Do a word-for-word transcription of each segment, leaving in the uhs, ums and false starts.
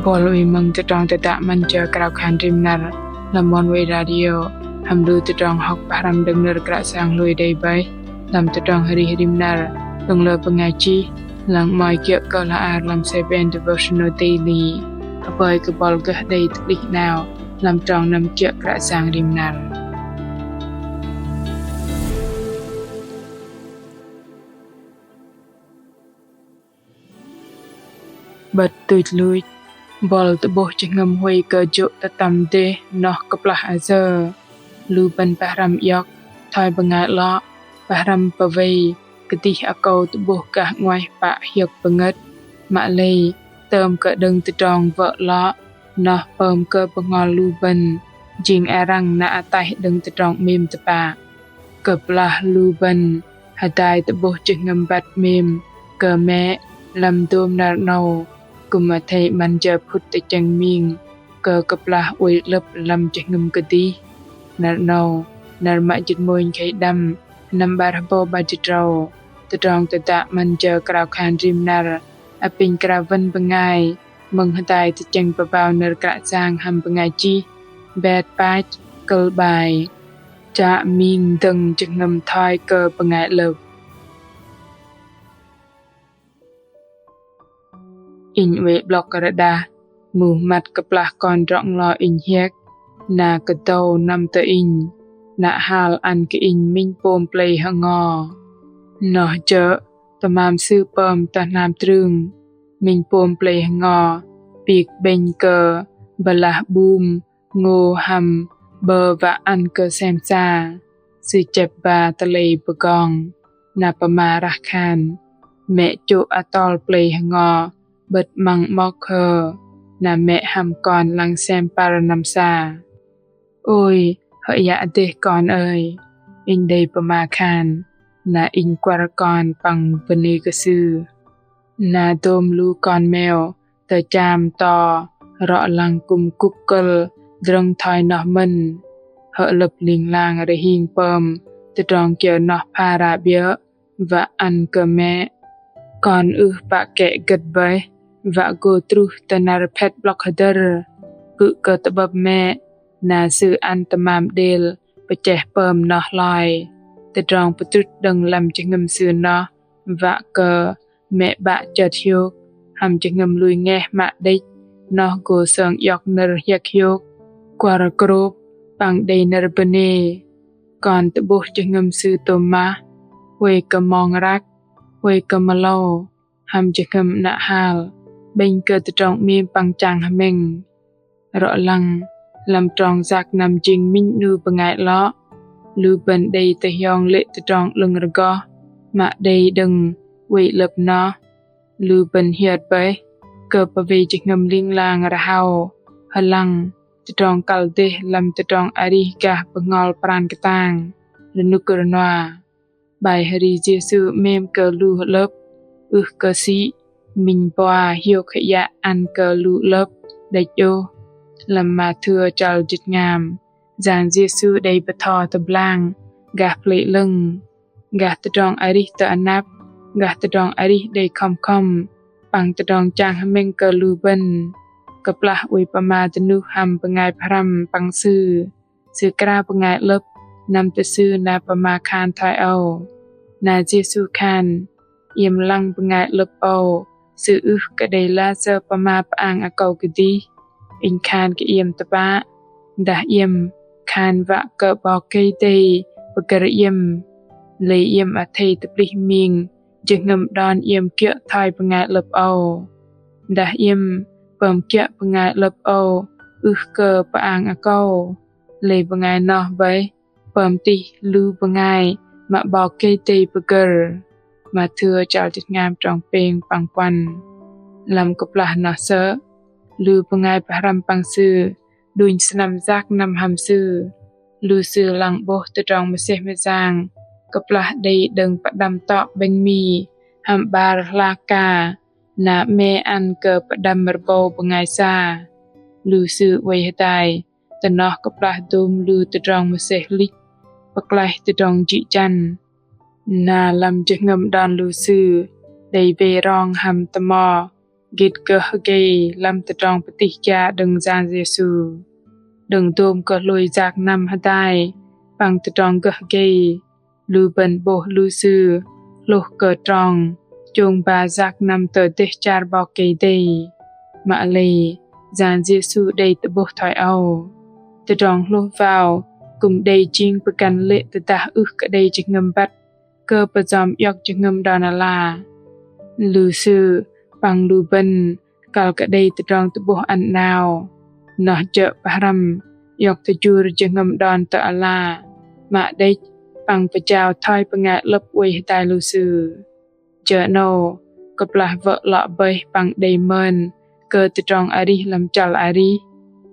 Buăl oei mơ̆ng tơdrong tơdă 'Măn jơ krao khan rim năr lăm Oneway Radio hăm lu tơdrong hŏk pơhrăm đơ̆ng nơ̆r Kră Yang lui đei bơih lăm tơdrong arih rim năr đơ̆ng lơ bơngai chih, lăng mă kiơ̆ kơ hla ar lăm Seven Devotional Daily. Hơpơi kơ buăl gơh đei tơplih 'nao lăm trong năm kiơ̆ Kră Yang rim năr. 'Bơ̆t tuch luch, buăl tơ'bôh jơhngơ̆m huay kơ jô̆ tơtăm dêh noh kơplah ayơ. Lu bơ̆n pơhrăm iŏk thoi bơngai 'lŏ, pơhrăm pơwei kơdih akâu tơ'bôh gah 'nguaih pă hiơ̆k pơngơ̆t. Mă lei tơm kơ đơ̆ng tơdrong wă 'lŏ noh pơm kơ bơhngol lu bơ̆n jing arăng na ataih đơ̆ng tơdrong 'mêm tơpă. Kơplah lu bơ̆n hơdai tơ'bôh jơhngơ̆m băt 'mêm kơ mĕ lăm dôm năr 'nâu, kư̆m athei 'măn jơ phŭt tơchĕng ming kơ kơplah oei 'lơ̆p lăm jơhngơ̆m kơdih. Năr 'nâu, năr mă jĭt mônh khei đăm, sơnăm 'bar hơbâu 'bar jĭt tơdrâu, tơdrong tơdă 'Măn jơ krao khan rim năr apinh krao wơ̆n bơngai mơ̆ng hơdai tơchĕng pơbao nơ̆r Kră Yang hăm bơngai chih Bert Patch, kơ̆l 'bai: Chă ming dơ̆ng jơhngơ̆m thoi kơ bơngai 'lơ̆p. Inh oei 'blŏk rơđah, muh măt kơplah kon drŏ-nglo inh hiĕk, na kơdâu năm tơ inh, na hăl ăn kơ inh minh pôm plei hơngo. Noh jơ̆ tơmam sư pơm tơ hnam trưng, minh pôm plei hơngo, pik 'bĕnh kơ bơlah 'bum, ngô hăm 'bơ wă ăn kơ sem sa. Sư chĕp ba tơlei pơgong, na pơma rah khan: Mĕ chô̆ atol plei hơngo 'bơ̆t 'măng 'mŏk hơ, na mĕ hăm kon lăng sem păr năm sa. Ôi, hơyă dêh kon ơi, inh đei pơma khan, na inh kuăr kon păng bơnê kơ sư. Na dôm lu kon meo tơ cham to rŏ lăng kŭm kŭk kơ̆l drơ̆ng thoi noh mơ̆n. Hơ 'lơ̆p ling lang rơhing pơm tơdrong kiơ noh phara 'biơ̆ wă ăn kơ mĕ. Kon ưh pă kĕ gơ̆t bơih, wă gô truh tơ năr phĕt 'blŏk hơdơ̆r. Kư̆ kơ tơ'bơ̆p mĕ, na sư ăn tơmam đêl pơchĕh pơm noh hloi. Tơdrong pơdrŭt đơ̆ng lăm jơhngơ̆m sư noh wă kơ mĕ 'bă chơt hiôk, hăm jơhngơ̆m lui ngeh mă đĕch, noh gô sơng iŏk nơ̆r hiĕk hiôk, kuăr krôp, păng đei nơ̆r bơnê. Kon tơ'bôh jơhngơ̆m sư tôm mah, huay kơ mong răk, huay kơ mơlâu, hăm jơhngơ̆m 'nă hal, 'bĕnh kơ tơdrong 'mêm păng chang hơmĕng. Rŏ lăng, lăm trong yak năm jing minh 'nu bơngai 'lŏ, lu bơ̆n đei tơhiong lê̆ tơdrong 'lơ̆ng rơgoh mă đei đơ̆ng oei 'lơ̆p noh. Lu bơ̆n hiơt bơih kơ pơwei jơhngơ̆m ling lang rơhao, hơlăng, tơdrong kăl dêh lăm tơdrong arih gah bơhngol pran kơtang, rơnŭk rơnua. 'Bai hơri Yêsu 'mêm kơ lu hơ'lơ̆p, ưh kơ sĭ minh bua hiôk hơyă ăn kơ lu 'lơ̆p đĕch ôh. Lăm Mathêu chăl jĭt tơhngam, Yang Yêsu đei bơtho tơblang gah pơlei 'lơ̆ng, gah tơdrong arih tơ anăp, gah tơdrong arih đei khŏm khŏm, păng tơdrong chang hơmĕng kơ lu bơ̆n. Kơplah oei pơma dơnuh hăm bơngai pơhrăm păng Sư, Sư krao bơngai 'lơ̆p năm tơ Sư na pơma khan thoi âu. Na Yêsu khan: Iĕm lăng bơngai 'lơ̆p âu, sư ưh kơ đei lasơ pơma pơang akâu kơdih. Inh khan kơ iĕm tơpă, dah iĕm khan wă kơ 'Bok Kei-Dei pơgơ̆r iĕm, lei iĕm athei tơplih ming jơhngơ̆m đon iĕm kiơ̆ thoi bơngai 'lơ̆p âu. Dah iĕm pơm kiơ̆ bơngai 'lơ̆p âu ưh kơ pơang akâu, lei bơngai noh bơih pơm tih lu bơngai mă 'Bok Kei-Dei pơgơ̆r. Mathêu chăl jĭt tơhngam trong pêng păng puăn. Lăm kơplah noh sơ̆, lu bơngai pơhrăm păng Sư đunh sơnăm yak năm hăm Sư. Lu sư lăng 'bôh tơdrong mơsêh mơyang kơplah đei đơ̆ng pơđăm tŏ 'bĕnh mi hăm 'bar hla ka, na 'me ăn kơ pơđăm rơbâu bơngai sa. Lu sư oei hơdai tơ noh kơplah dôm lu tơdrong mơsêh hlĭch pơklaih tơdrong jĭ jăn. Na lăm jơhngơ̆m đon lu sư đei wei rong hăm tơmo gĭt gơh gei lăm tơdrong pơtih gia đơ̆ng Yang Yêsu. Đơ̆ng dôm kơ hlôi yak năm hơdai păng tơdrong gơh gei, lu bơ̆n 'bôh lu sư hlôh kơ trong chông ba yak năm tơ dêh char 'Bok Kei-Dei. Mă lei Yang Yêsu đei tơ'bôh thoi âu. Tơdrong hlôh wao kư̆m đei jing pơgăn lê̆ tơdah ưh kơ đei jơhngơ̆m băt kơ pơjăm iŏk jơhngơ̆m đon ala. Lu sư păng lu bơ̆n kăl kơ đei tơdrong tơ'bôh ăn 'nao, noh jơ̆ pơhrăm iŏk tơjur jơhngơ̆m đon tơ ala, mă đĕch păng pơjao thoi bơngai 'lơ̆p oei hơdai lu sư. Jơ 'nâu, kơplah wơ̆ lŏ bơih păng đei mơn kơ tơdrong arih lăm chăl arih,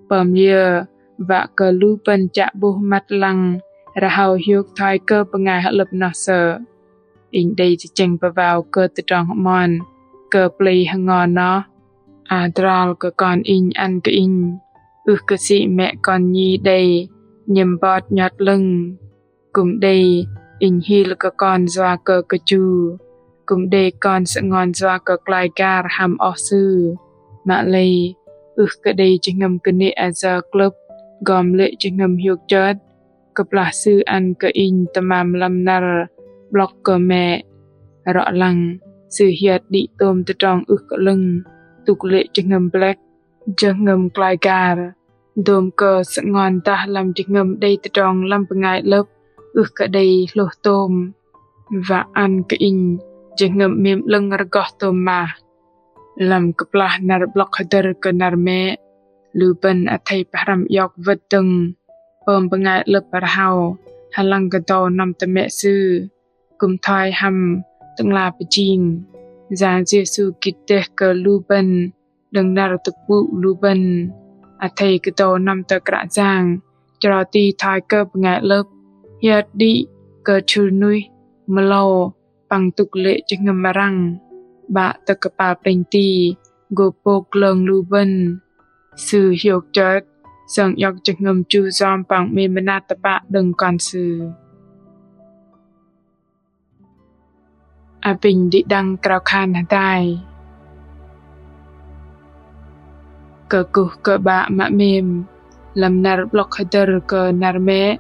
pơm liơ wă kơ lu bơ̆n chă 'bôh măt lăng rơhâu hiôk thoi kơ bơngai hơ'lơ̆p noh sơ̆. Inh đei tơchĕng pơwao kơ tơdrong hơmon kơ plei hơngon noh. Adrol kơ kon inh ăn kơ inh, ưh kơ sĭ mĕ kon nhi đei 'nhĕm bot 'nhot 'lơ̆ng. Kư̆m đei inh hil kơ kon yua kơ kơju, kư̆m đei kon sơngon yua kơ klai gar hăm oh sư. Mă lei ưh kơ đei jơhngơ̆m kơnê̆ ayơ klơ̆p gom lê̆ jơhngơ̆m hiôk chơt. Kơplah sư ăn kơ inh tơmam lăm năr 'blŏk kơ mĕ, rŏ lăng sư hiơt đĭ tôm tơdrong ưh kơ 'lơ̆ng, tŭk lê̆ jơhngơ̆m blĕk, jơhngơ̆m klai gar, dôm kơ sơngon dah lăm jơhngơ̆m đei tơdrong lăm bơngai 'lơ̆p ưh kơ đei hlôh tôm. Wă ăn kơ inh jơhngơ̆m 'mêm 'lơ̆ng rơgoh tôm mah. Lăm kơplah năr 'blŏk hơdơ̆r kơ năr mĕ, lu bơ̆n athei pơhrăm iŏk wơ̆t dơ̆ng pơm bơngai 'lơ̆p rơhâu hơlăng kơdâu năm tơ mĕ sư, kư̆m thoi hăm Tơ'ngla pơjing. Yang Yêsu gĭt dêh kơ lu bơ̆n đơ̆ng năr tơpŭ lu bơ̆n. Athei kơdâu năm tơ Kră Yang chro ti thoi kơ bơngai 'lơ̆p, hiơt đĭ kơ chhŭr nuih mơlâu păng tŭk lê̆ jơhngơ̆m arăng. 'Bă tơ kơpal plĕnh ti gô pôk glơng lu bơ̆n. Sư hiôk chơt sơng iŏk jơhngơ̆m chu yom păng 'mêm mơnat tơpă đơ̆ng kon Sư. Apinh đĭ đăng krao khan hơdai. Kơkuh kơ 'Bă mă 'mêm, lăm năr 'blŏk hơdơ̆r kơ năr mĕ,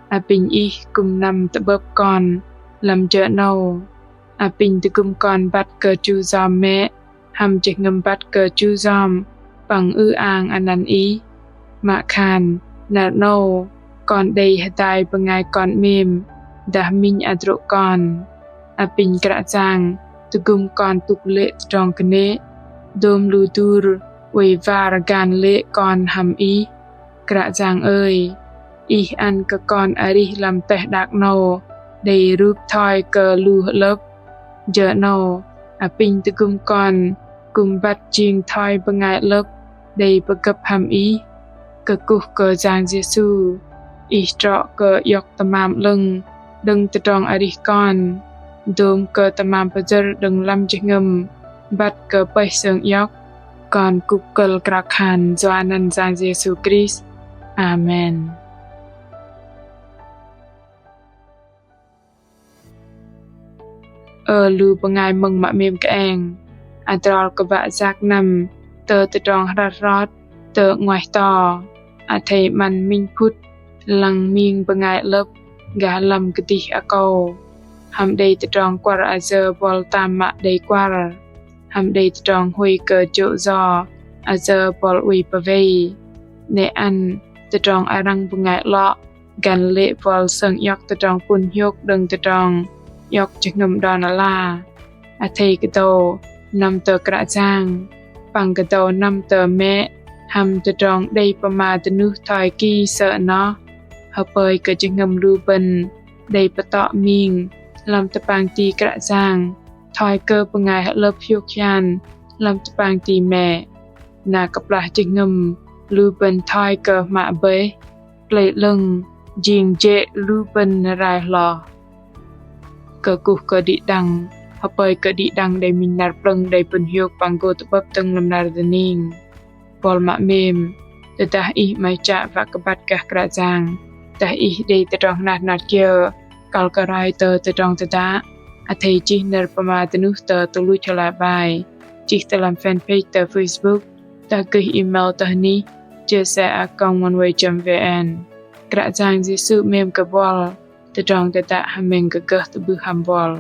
apinh Ih kư̆m năm tơ'bơ̆p kon lăm jơ 'nâu. Apinh tơgŭm kon băt kơ chu yom mĕ, hăm jơhngơ̆m băt kơ chu yom păng ư-ang anăn Ih. Mă khan năr 'nâu kon đei hơdai bơngai kon 'mêm dah minh hơdrô̆ kon. Apinh Kră Yang tơgŭm kon tŭk lê̆ tơdrong kơnê̆, dôm lu dur oei war gan lê̆ kon hăm Ih. Kră Yang ơi, Ih ăn kơ kon arih lăm teh đak 'nâu đei rup thoi kơ lu hơ'lơ̆p. Jơ 'nâu apinh tơgŭm kon kư̆m băt jing thoi bơngai 'lơ̆p đei pơgơ̆p hăm Ih. Kơkuh kơ Yang Yêsu, Ih trŏ kơ iŏk tơmam 'lơ̆ng đơ̆ng tơdrong arih kon, dôm kơ tơmam pơjơ̆r đơ̆ng lăm jơhngơ̆m băt kơ pơih sơng iŏk. Kon kŭp kơ̆l krao khan yua anăn Yang Yêsu Krist. Amen. Ơ lu bơngai mơ̆ng mă 'mêm kơeng, adrol kơ 'Bă yak năm tơ tơdrong hrăt hrot tơ 'nguaih to, athei 'măn minh phŭt lăng ming bơngai 'lơ̆p gah lăm kơdih akâu. Hăm đei tơdrong kuăr ayơ buăl tam mă đei kuăr. Hăm đei tơdrong huay kơ jô̆ yo ayơ buăl oei pơwei. 'Nĕ ăn tơdrong arăng bơngai 'lŏ găn lê̆ buăl sơng iŏk tơdrong pŭn hiôk đơ̆ng tơdrong iŏk jơhngơ̆m đon ala. Athei kơdâu năm tơ Kră Yang păng kơdâu năm tơ mĕ hăm tơdrong đei pơma dơnuh thoi ki sơ̆ noh. Hơpơi kơ jơhngơ̆m lu bơ̆n đei pơtŏ ming lăm tơpang ti Kră Yang thoi kơ bơngai hơ'lơ̆p hiôk hian lăm tơpang ti mĕ. Na kơplah jơhngơ̆m lu bơ̆n thoi kơ hmă bơih, plei 'lơ̆ng jing jê̆ lu bơ̆n rai hloh. Kơkuh kơ đĭ đăng, hơpơi kơ đĭ đăng đei minh năr plơ̆ng đei pŭn hiôk păng gô tơ'bơ̆p dơ̆ng lăm năr dơning. Buăl mă 'mêm, tơdah ih 'maih chă wă kơ băt gah Kră Yang, dah ih đei tơdrong hnat hnat kiơ kăl kơ roi tơ tơdrong tơdă, athei chih nơ̆r pơma dơnuh tơ tơluch hla bơar chih tơ lăm fanpage tơ Facebook, dah gih email tơ anih J S A a còng oneway chấm V N. Kră Yang Yêsu 'mêm kơ buăl, tơdrong tơdă hơmĕng kơ gơh tơ'bưh hăm buăl.